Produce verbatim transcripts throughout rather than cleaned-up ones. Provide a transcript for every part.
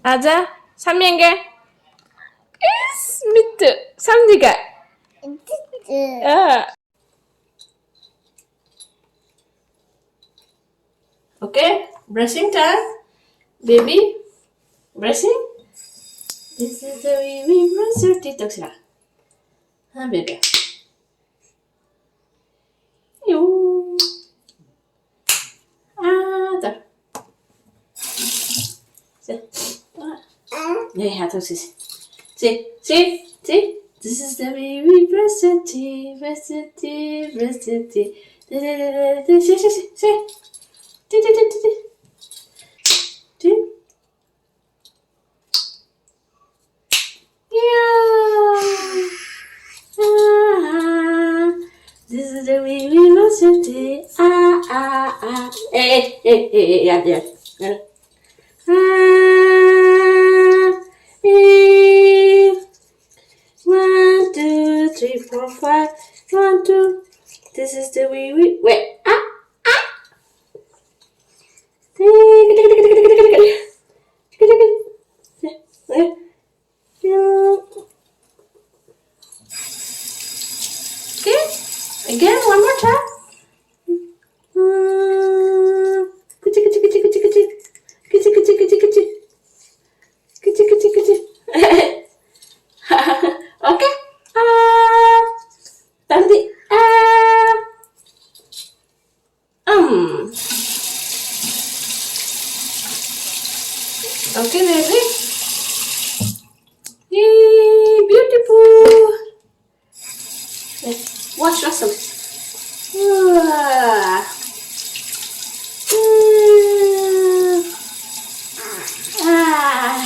ꯑꯥꯖꯥ, ꯁꯝ ꯌꯦꯡꯒꯦ꯫ ꯏꯁ, ꯃꯤꯠꯇꯨ ꯁꯝꯗꯤꯒ꯫ ꯑꯥ꯫ Okay, brushing time. Baby, brushing. This is the way we brush your teeth. ꯇꯧꯁꯤꯔꯥ? ꯍꯥ, baby? U. ꯑꯥ, ꯇꯧ꯫ ꯁꯦ꯫ ꯑꯥ꯫ ꯌꯥꯏ, ꯍꯥ, ꯇꯧꯁꯤ, ꯁꯦ꯫ ꯁꯦ, ꯁꯦ, ꯁꯦ꯫ This is the way we brush your teeth, brush your teeth, brush your teeth. Say, say, say, say, say. T, ꯇꯤ, ꯇꯤ, ꯇꯤ, ꯇꯤ꯫ T. Yeah. Ah, this is the way we must say, ah, ah, ah. Eh, eh, eh, eh, eh, yeah, yeah. Ah, eh. One, two, three, four, five. One, two. This is the way we, wait. Ah, ah. Okay, again, one more time. Mm. Kichi, kichi, kichi, kichi, kichi. Kichi, kichi, kichi, kichi. Kichi, kichi, kichi. Okay. Ah. Tadi. Ah. Um. Okay, baby. Yay, beautiful. Wash, wash. Ah. Mm. Ah.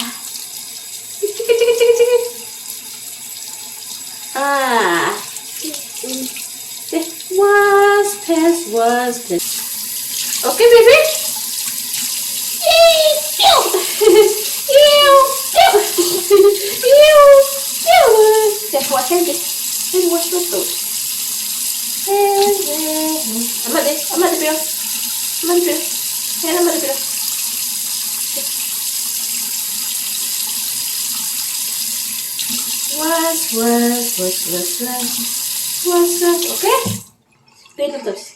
Chiki, chiki, chiki, chiki. Ah. Wash, pass, wash, pass. Okay, baby? Ew, ew, ew, ew, ew. Just wash it. Just wash your throat. ꯑꯃꯗꯤ, ꯑꯃꯗꯤ ꯄꯤꯔꯣ꯫ ꯑꯃꯗꯤ ꯄꯤꯔꯣ꯫ Hand ꯑꯃꯗꯤ ꯄꯤꯔꯣ꯫ Wash, wash, wash, wash, wash. Wash, wash, okay? Clean up ꯇꯧꯁꯤ꯫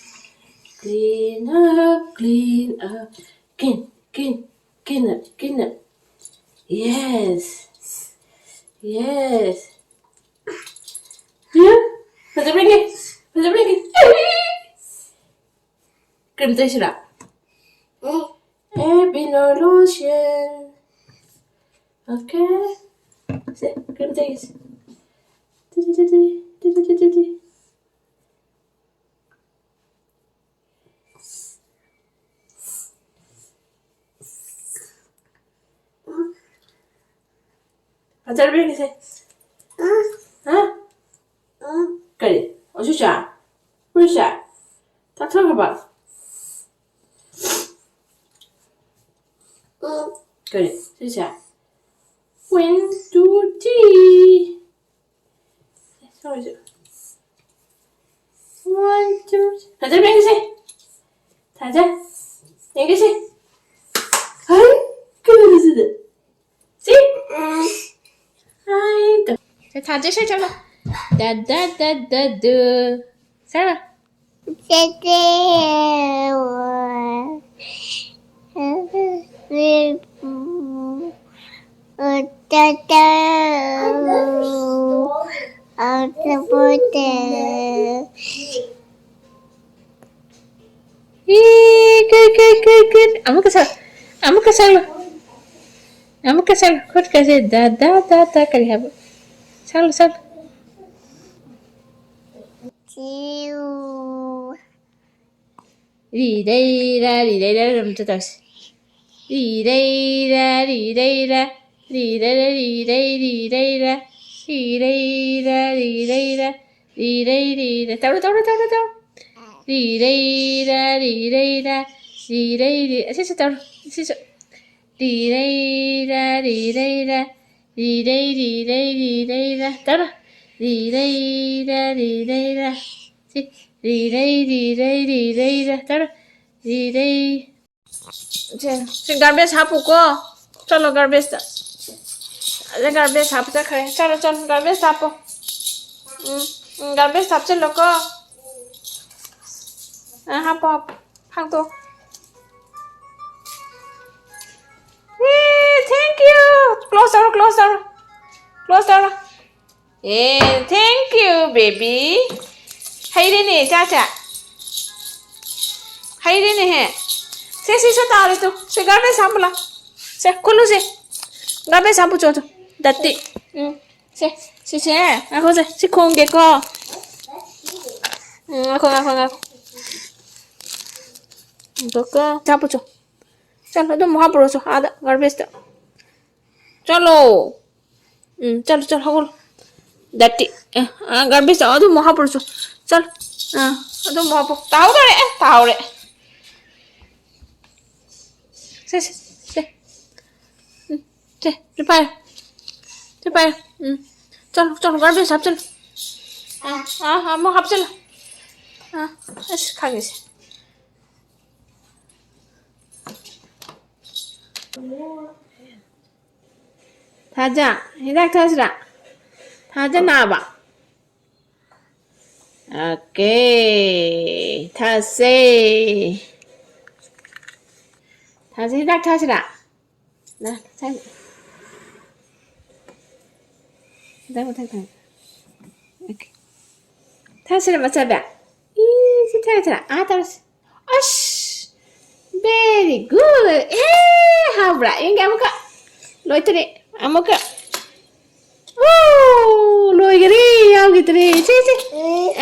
Clean up, clean up. Clean, clean, clean up, clean up. Yes. Yes. ꯐꯖꯕ꯭ꯔꯥ ꯌꯦꯡꯒꯦ? ꯐꯖꯕ꯭ꯔꯥ ꯌꯦꯡꯒꯦ? Cream ꯇꯩꯁꯤꯔꯥ? Aveeno lotion. Okay. ꯁꯦ, cream ꯇꯩꯒꯦꯁꯦ꯫ ꯇꯤ, ꯇꯤ, ꯇꯤ, ꯇꯤ꯫ ꯐꯖꯔꯕ ꯌꯦꯡꯒꯦꯁꯦ꯫ ꯍꯥ? ꯀꯔꯤ? ꯑꯣꯁꯨꯆꯥ? ꯍꯨꯏꯁꯦ? ꯆꯥꯛ ꯊꯣꯡꯈ꯭ꯔꯕ? ꯀꯔꯤ? ꯁꯤꯁꯦ? One, two, three. ꯁꯣꯔꯤꯁꯦ꯫ One, two, ꯊꯥꯖ ꯌꯦꯡꯒꯦꯁꯦ꯫ ꯊꯥꯖ꯫ ꯌꯦꯡꯒꯦꯁꯦ꯫ ꯍꯥꯏ, ꯀꯩꯅꯣ ꯁꯤꯗꯤ? ꯁꯤ? ꯍꯥꯏ, ꯇ-, ꯁꯦ, ꯊꯥꯖ ꯁꯦ ꯆꯠꯂꯣ꯫ ꯗ, ꯗ, ꯗ, ꯗ, ꯗꯨ꯫ ꯆꯠꯂꯣ꯫ ꯆꯠꯂꯦ꯫ ꯏ, ꯀꯩ, ꯀꯩ, ꯀꯩ, ꯀꯩ? ꯑꯃꯨꯛꯀ ꯁꯛ-, ꯑꯃꯨꯛꯀ ꯁꯛꯂꯣ꯫ ꯑꯃꯨꯛꯀ ꯁꯛꯂꯣ꯫ ꯈꯨꯠꯀꯁꯦ ꯗ, ꯗ, ꯗ, ꯗ ꯀꯔꯤ ꯍꯥꯏꯕ? ꯁꯛꯂꯣ, ꯁꯛꯂꯣ꯫ ꯔꯤ ꯂꯩꯔꯥ, ꯔꯤ ꯂꯩꯔꯥ ꯑꯝꯇ ꯇꯧꯁꯤ꯫ ꯔꯤ ꯂꯩꯔꯥ, ꯔꯤ ꯂꯩꯔꯥ, ꯔꯤ ꯂꯩꯔꯥ, ꯔꯤ ꯂꯩ, ꯔꯤ ꯂꯩꯔꯥ, ꯔꯤ ꯂꯩꯔꯥ, ꯔꯤ ꯂꯩꯔꯥ, ꯔꯤ ꯂꯩ, ꯔꯤ ꯂꯩ꯫ ꯇꯧꯔꯣ, ꯇꯧꯔꯣ, ꯇꯧꯔꯣ, ꯇꯧꯔꯣ꯫ ꯔꯤ ꯂꯩꯔꯥ, ꯔꯤ ꯂꯩꯔꯥ, ꯔꯤ ꯂꯩ, ꯔꯤ-, ꯑꯁꯤꯁꯨ ꯇꯧꯔꯣ, ꯑꯁꯤꯁꯨ꯫ ꯔꯤ ꯂꯩꯔꯥ, ꯔꯤ ꯂꯩꯔꯥ, ꯔꯤ ꯂꯩ, ꯔꯤ ꯂꯩ, ꯔꯤ ꯂꯩꯔꯥ꯫ ꯇꯧꯔꯣ꯫ ꯔꯤ ꯂꯩꯔꯥ, ꯔꯤ ꯂꯩꯔꯥ꯫ ꯔꯤꯔꯩ, ꯔꯤꯔꯩ, ꯔꯤꯔꯩ, ꯔ-, ꯇꯔ-, ꯔꯤꯔꯩ꯫ ꯁꯦ, ꯁꯤ garbage ꯍꯥꯞꯄꯨꯀꯣ꯫ ꯆꯠꯂꯣ garbageꯇ꯫ ꯑꯗ garbage ꯍꯥꯞꯄ ꯆꯠꯈ꯭ꯔꯦ꯫ ꯆꯠꯂꯣ, ꯆꯠꯂꯣ, garbage ꯍꯥꯞꯄꯣ꯫ ꯎꯝ, ꯎꯝ, garbage ꯍꯥꯞꯆꯤꯜꯂꯣꯀꯣ꯫ ꯑ, ꯍꯥꯞꯄꯣ, ꯍꯥꯞꯄꯣ꯫ ꯍꯥꯡꯗꯣꯛꯑꯣ꯫ ꯑꯦ, thank you꯫ Close ꯇꯧꯔꯣ, close ꯇꯧꯔꯣ꯫ Close ꯇꯧꯔꯣ꯫ ꯑꯦ, thank you, baby꯫ ꯍꯩꯔꯦꯅꯦ, ꯏꯆꯥꯁꯦ꯫ ꯍꯩꯔꯦꯅꯦꯍꯦ꯫ ꯁꯦ, ꯁꯤ, ꯁꯤ ꯇꯥꯔꯦ ꯇꯨ꯫ ꯁꯤ garbage ꯍꯥꯞꯄꯨ ꯂꯥꯎ꯫ ꯁꯦ, ꯈꯨꯜꯂꯨꯁꯦ꯫ Garbage ꯍꯥꯞꯄꯨ ꯆꯣ, ꯆꯣ꯫ Dirty꯫ ꯎꯝ꯫ ꯁꯦ, ꯁꯤꯁꯦ꯫ ꯉꯥꯏꯈꯣꯁꯦ꯫ ꯁꯤ ꯈꯣꯡꯒꯦꯀꯣ꯫ ꯎꯝ, ꯉꯥꯏꯈꯣ, ꯉꯥꯏꯈꯣ, ꯉꯥꯏꯈꯣ꯫ ꯉꯥꯏꯈꯣꯀꯣ꯫ ꯍꯥꯞꯄꯨ ꯆꯣ꯫ ꯆꯠꯂꯣ, ꯑꯗꯨꯝ ꯍꯥꯞꯄꯨꯔꯣ ꯆꯣ꯫ ꯑꯥꯗ, garbageꯇ꯫ ꯆꯠꯂꯣ꯫ ꯎꯝ, ꯆꯠꯂꯣ, ꯆꯠꯂꯣ, ꯍꯧꯒꯠꯂꯣ꯫ Dirty꯫ ꯑ, ꯑ, garbage ꯑꯗꯨꯝ ꯍꯥꯞꯄꯨꯔꯣ ꯆꯣ꯫ ꯆꯠꯂꯣ꯫ ꯑ, ꯑꯗꯨꯝ ꯍꯥꯞꯄꯨ꯫ ꯇꯥꯍꯧꯗꯣꯔꯦ꯫ ꯑꯦ, ꯇꯥꯍꯧꯔꯦ꯫ ꯁꯦ, ꯁꯦ, ꯁꯦ꯫ ꯎꯝ, ꯁꯦ, ꯁꯤ ꯄꯥꯏꯔꯣ꯫ ꯁꯤ ꯄꯥꯏꯔꯣ꯫ ꯎꯝ꯫ ꯆꯠꯂꯣ, ꯆꯠꯂꯣ, garbage ꯍꯥꯞꯆꯤꯜꯂꯣ꯫ ꯑ, ꯑ, ꯑꯃꯨꯛ ꯍꯥꯞꯆꯤꯜꯂꯣ꯫ ꯑ, ꯑꯁ, ꯈꯪꯉꯦꯁꯦ꯫ ꯊꯥꯖ, ꯍꯤꯗꯥꯛ ꯊꯥꯁꯤꯔꯥ? ꯊꯥꯖ ꯅꯥꯕ? Okay, ꯊꯥꯁꯦ꯫ ꯊꯥꯁꯦ, ꯍꯤꯗꯥꯛ ꯊꯥꯁꯤꯔꯥ? ꯅ, ꯊꯥ-, ꯍꯤꯗꯥꯛ ꯃꯊꯪ ꯊꯥ-, okay. ꯊꯥꯁꯤꯔꯥ, ꯃꯆꯥꯕꯤ? ꯏ, ꯁꯤ ꯊꯥ, ꯊꯥ, ꯑꯥ ꯇꯧꯔꯁꯤ꯫ ꯑꯁ! Very good! ꯑꯦ, ꯍꯥꯎꯕ꯭ꯔꯥ? ꯌꯦꯡꯒꯦ ꯑꯃꯨꯛꯀ꯫ ꯂꯣꯏꯇ꯭ꯔꯦ꯫ ꯑꯃꯨꯛꯀ꯫ ꯑꯣ, ꯂꯣꯏꯒꯔꯦ, ꯌꯥꯎꯒꯤꯗ꯭ꯔꯦ꯫ ꯁꯦ, ꯁꯦ꯫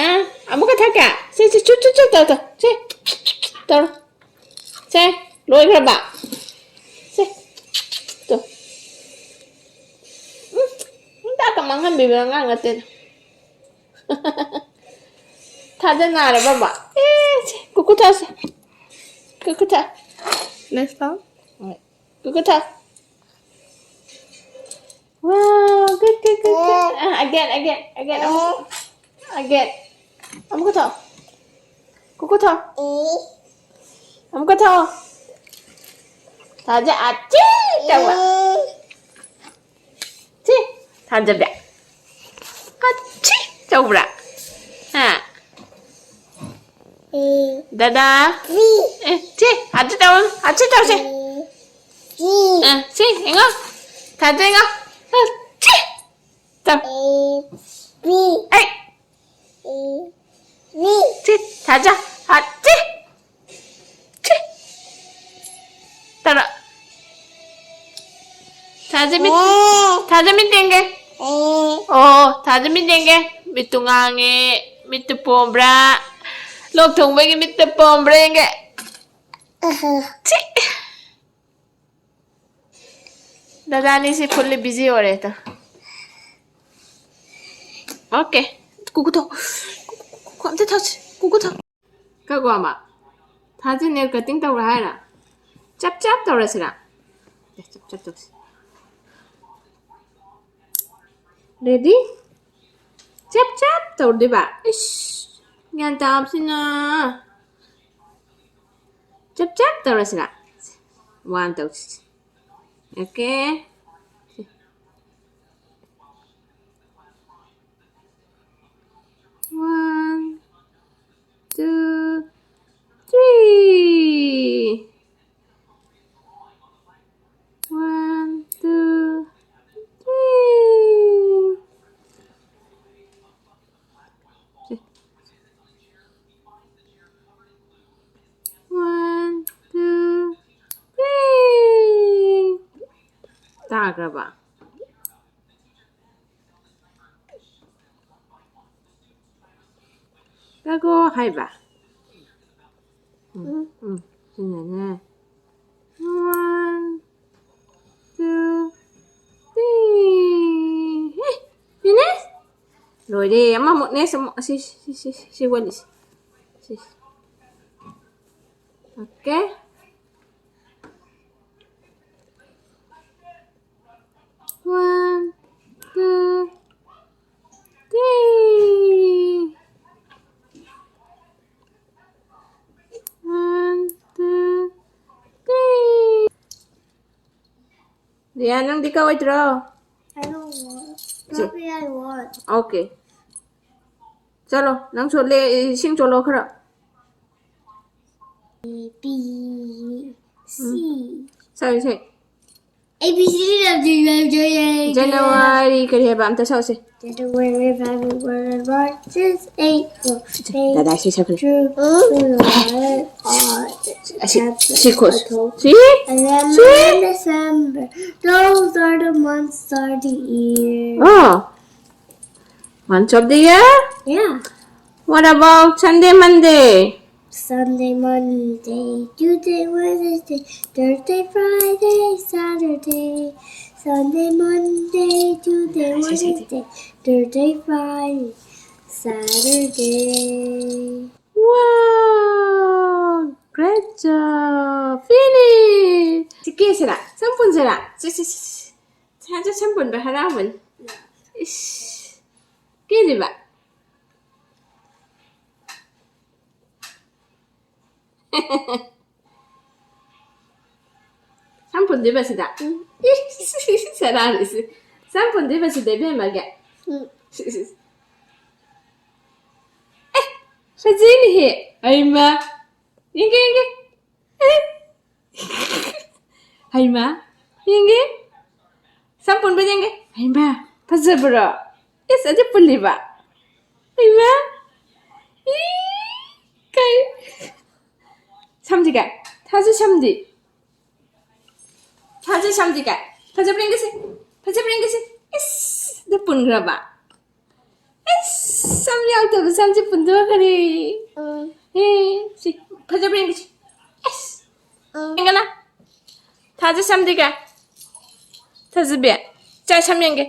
ꯑꯥ, ꯑꯃꯨꯛꯀ ꯊꯛꯀꯦ? ꯁꯦ, ꯁꯦ, ꯆꯨ, ꯆꯨ, ꯆꯨ ꯇꯧ, ꯇꯧ꯫ ꯁꯦ, ꯇꯧꯔꯣ꯫ ꯁꯦ, ꯂꯣꯏꯒ꯭ꯔꯕ? ꯁꯦ, ꯇꯨ꯫ ꯎꯝ, ꯍꯤꯗꯥꯛꯀ ꯃꯥꯡꯍꯟꯕꯤꯕ ꯑꯉꯥꯡ ꯅꯠꯇꯦꯗ꯫ ꯊꯥꯖ ꯅꯥꯔꯕꯕ? ꯑꯦ, ꯁꯦ, ꯀꯨꯀꯨ ꯊꯛꯑꯣ ꯁꯦ꯫ ꯀꯨꯀꯨ ꯊꯛꯑꯣ꯫ Next round. ꯍꯣꯏ꯫ ꯀꯨꯀꯨ ꯊꯛꯑꯣ꯫ Wow, good, good, good, good. ꯑ, again, again, again. ꯑꯃꯨꯛ꯫ Again. ꯑꯃꯨꯛꯀ ꯊꯛꯑꯣ꯫ ꯀꯨꯀꯨ ꯊꯛꯑꯣ꯫ ꯑꯃꯨꯛꯀ ꯊꯛꯑꯣ꯫ ꯊꯥꯖ ꯑꯆꯤ ꯇꯧꯕ꯫ ꯁꯤ ꯊꯥꯖꯕ꯫ ꯑꯆꯤ ꯇꯧꯕ꯭ꯔꯥ? ꯍꯥ? ꯗꯗꯥ꯫ ꯑꯦ, ꯁꯤ ꯑꯆꯤ ꯇꯧ꯫ ꯑꯆꯤ ꯇꯧꯁꯦ꯫ ꯑ, ꯁꯤ ꯌꯦꯡꯉꯣ꯫ ꯊꯥꯖ ꯌꯦꯡꯉꯣ꯫ ꯑ, ꯁꯤ꯫ ꯇꯧ꯫ ꯑꯩ꯫ ꯁꯤ, ꯊꯥꯖ, ꯍꯥꯠ, ꯁꯤ꯫ ꯁꯤ꯫ ꯇꯧꯔꯣ꯫ ꯊꯥꯖ ꯃꯤꯠ, ꯊꯥꯖ ꯃꯤꯠ ꯌꯦꯡꯒꯦ꯫ ꯑꯣ, ꯊꯥꯖ ꯃꯤꯠ ꯌꯦꯡꯒꯦ꯫ ꯃꯤꯠꯇꯨ ꯉꯥꯡꯉꯦ꯫ ꯃꯤꯠꯇꯨ ꯄꯣꯝꯕ꯭ꯔꯥ? ꯂꯣꯛ ꯊꯨꯡꯕꯒꯤ ꯃꯤꯠꯇꯨ ꯄꯣꯝꯕ꯭ꯔꯥ ꯌꯦꯡꯒꯦ꯫ ꯁꯤ꯫ ꯗꯗꯥꯅꯤꯁꯤ fully busy ꯑꯣꯏꯔꯦ ꯇ꯫ Okay꯫ ꯀꯨꯀꯨ ꯊꯣ꯫ ꯀꯨꯀꯨ ꯑꯝꯇ ꯊꯣꯁꯤ꯫ ꯀꯨꯀꯨ ꯊꯣ꯫ ꯀꯛꯑꯣ ꯑꯃ꯫ ꯊꯥꯖ nail cutting ꯇꯧꯔ ꯍꯥꯏꯔ? ꯆꯞ ꯆꯞ ꯇꯧꯔꯁꯤꯔ? ꯑꯦ, ꯆꯞ ꯆꯞ ꯇꯧꯁꯤ꯫ Ready? ꯆꯞ ꯆꯞ ꯇꯧꯗꯣꯏꯕ꯫ ꯏꯁ, ꯒ꯭ꯌꯥꯟ ꯇꯥꯕꯁꯤꯅ꯫ ꯆꯞ ꯆꯞ ꯇꯧꯔꯁꯤꯔ? One ꯇꯧꯁꯤ꯫ Okay꯫ One, two, three. One, two, three. One, two, three. ꯇꯥꯈ꯭ꯔꯕ? ꯀꯛꯑꯣ ꯍꯥꯏꯕ꯫ ꯎꯝ, ꯎꯝ, ꯁꯤꯅꯅꯦ꯫ One, two, three. ꯍꯦ, finish? ꯂꯣꯏꯔꯦ꯫ ꯑꯃꯃꯨꯛ next ꯑꯃꯨꯛ ꯑꯁꯤ, ꯁꯤ, ꯁꯤ, ꯁꯤ, ꯁꯤ ꯋꯥꯠꯂꯤꯁꯤ꯫ ꯁꯤ꯫ Okay꯫ One, two, three. Rhea, ꯅꯪꯗꯤ ꯀꯛꯑꯣꯏꯗ꯭ꯔꯣ? I don't want. Sit. Mommy, I want. Okay. ꯆꯠꯂꯣ, ꯅꯪꯁꯨ ꯂꯦ, ꯏꯁꯤꯡ ꯆꯣꯠꯂꯣ ꯈꯔ. A, B, C. ꯁꯛꯑꯣ, ꯁꯛꯑꯣ. A, B, C, D, F, G, H, I, J, K, L, M, N, O, P, Q, R, S, T, U, V, W, X, Y, Z. January ꯀꯔꯤ ꯍꯥꯏꯕ? ꯑꯝꯇ ꯁꯛꯑꯣꯁꯦ. January, February, March, April, May, ꯗꯥꯗꯥ ꯁꯤ ꯁꯛꯈ꯭ꯔꯦ. June, July, August, ꯑꯁꯤ, September, ꯁꯤ ꯈꯣ-, October, ꯁꯤ? November, ꯁꯤ? December. Those are the months of the year. Oh. Months of the year? Yeah. What about Sunday, Monday? Sunday, Monday, Tuesday, Wednesday, Thursday, Friday, Saturday. Sunday, Monday, Tuesday, Say, say, say. Wednesday, Thursday, Friday, Saturday. Wow! Great job! Finish! ꯁꯤ ꯀꯦꯁꯤꯔꯥ? ꯁꯝ ꯄꯨꯟꯁꯤꯔꯥ? ꯁꯤ, ꯁꯤ, ꯁꯤ, ꯁꯤ. ꯁꯥꯁꯨ ꯁꯝ ꯄꯨꯟꯕ ꯍꯔꯥꯎꯕꯅꯤ. ꯏꯁ. ꯀꯦꯗ꯭ꯔꯤꯕ? ꯁꯝ ꯄꯨꯟꯗ꯭ꯔꯤꯕ ꯁꯤꯗ? ꯏꯁ, ꯁꯔꯥꯔꯤꯁꯤ. ꯁꯝ ꯄꯨꯟꯗ꯭ꯔꯤꯕ ꯁꯤꯗ, ꯏꯕꯦꯝꯃꯒꯤ? ꯎꯝ. ꯑꯦ, ꯐꯖꯩꯅꯦꯍꯦ. ꯑꯩꯃ. ꯌꯦꯡꯒꯦ, ꯌꯦꯡꯒꯦ. ꯑꯦ. ꯍꯩꯃ. ꯌꯦꯡꯒꯦ. ꯁꯝ ꯄꯨꯟꯕ ꯌꯦꯡꯒꯦ. ꯍꯩꯃ. ꯐꯖꯕ꯭ꯔꯣ? ꯏꯁ, ꯑꯗꯨ ꯄꯨꯜꯂꯤꯕ? ꯍꯩꯃ. ꯏ, ꯀꯩ? ꯁꯝꯗꯤ ꯀꯥꯏ? ꯊꯥꯖ ꯁꯝꯗꯤ? ꯊꯥꯖ ꯁꯝꯗꯤ ꯀꯥꯏ? ꯐꯖꯕ꯭ꯔꯥ ꯌꯦꯡꯒꯦꯁꯦ. ꯐꯖꯕ꯭ꯔꯥ ꯌꯦꯡꯒꯦꯁꯦ. ꯏꯁ, ꯑꯗꯨ ꯄꯨꯟꯈ꯭ꯔꯕ? ꯏꯁ, ꯁꯝ ꯌꯥꯎꯗꯕ ꯁꯝꯁꯦ ꯄꯨꯟꯊꯣꯛꯈ꯭ꯔꯦ. ꯎꯝ. ꯍꯦ, ꯁꯤ ꯐꯖꯕ꯭ꯔꯥ ꯌꯦꯡꯒꯦꯁꯦ. ꯏꯁ, ꯎꯝ. ꯌꯦꯡꯒꯅ. ꯊꯥꯖ ꯁꯝꯗꯤ ꯀꯥꯏ? ꯊꯥꯖꯕꯤ, ꯆꯥ ꯁꯝ ꯌꯦꯡꯒꯦ.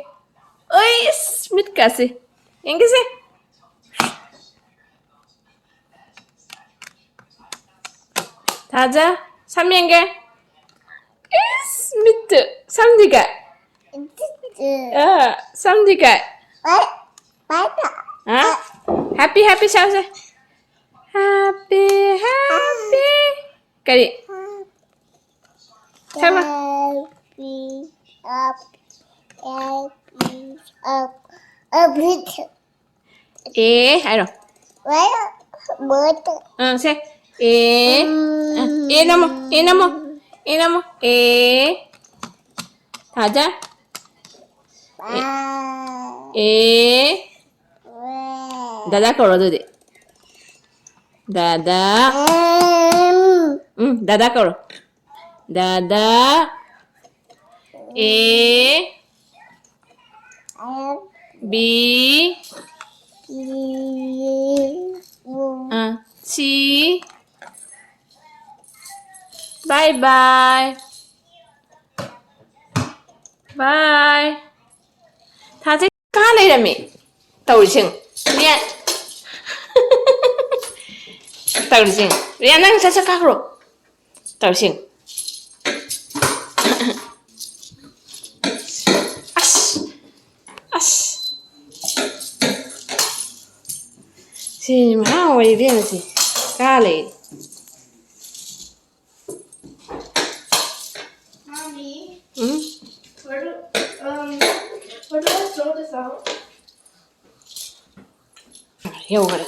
ꯑꯣꯏ, ꯏꯁ, ꯃꯤꯠꯀꯥꯁꯦ. ꯌꯦꯡꯒꯦꯁꯦ. ꯊꯥꯖ, ꯁꯝ ꯌꯦꯡꯒꯦ. ꯏꯁ, ꯃꯤꯠꯇ. ꯁꯝꯗꯤ ꯀꯥꯏ? ꯑꯥ, ꯁꯝꯗꯤ ꯀꯥꯏ? ꯍꯥ? Happy, happy ꯁꯥꯎꯁꯦ. Happy, happy. ꯀꯔꯤ? ꯁꯝ. Happy. Up, up, up, up. ꯑꯦ ꯍꯥꯏꯔꯣ꯫ What? What? ꯑꯥ ꯁꯦ꯫ ꯑꯦ꯫ ꯑꯥ, ꯑꯦ ꯅꯝꯃꯣ꯫ ꯑꯦ ꯅꯝꯃꯣ꯫ ꯑꯦ ꯅꯝꯃꯣ꯫ ꯑꯦ꯫ ꯊꯥꯖ꯫ Wow. ꯑꯦ꯫ Wow. ꯗꯥꯗꯥ ꯀꯧꯔꯣ ꯑꯗꯨꯗꯤ꯫ ꯗꯥꯗꯥ꯫ Um, ꯎꯝ ꯗꯥꯗꯥ ꯀꯧꯔꯣ꯫ ꯗꯥꯗꯥ꯫ ꯑꯦ꯫ um, ꯕꯤ꯫ you. ꯑꯥ ꯁꯤ꯫ ꯕꯥꯏ ꯕꯥꯏ꯫ ꯕꯥꯏ꯫ ꯊꯥꯖꯩ ꯀꯥ ꯂꯩꯔꯝꯃꯤ꯫ ꯇꯧꯔꯤꯁꯤꯡ꯫ ꯔꯤꯌꯥ꯫ ꯇꯧꯔꯤꯁꯤꯡ꯫ ꯔꯤꯌꯥ ꯅꯪ ꯁꯠ ꯁꯠ ꯀꯥꯈ꯭ꯔꯣ꯫ ꯇꯧꯔꯤꯁꯤꯡ꯫ ꯑꯁ꯫ ꯑꯁ꯫ ꯁꯤ ꯃꯍꯥ ꯑꯣꯏ ꯏꯕꯦꯝꯃ ꯁꯤ꯫ ꯀꯥ ꯂꯩ꯫ Mommy, um. where do, um, where do I throw this out? ꯌꯧꯈ꯭ꯔꯦ꯫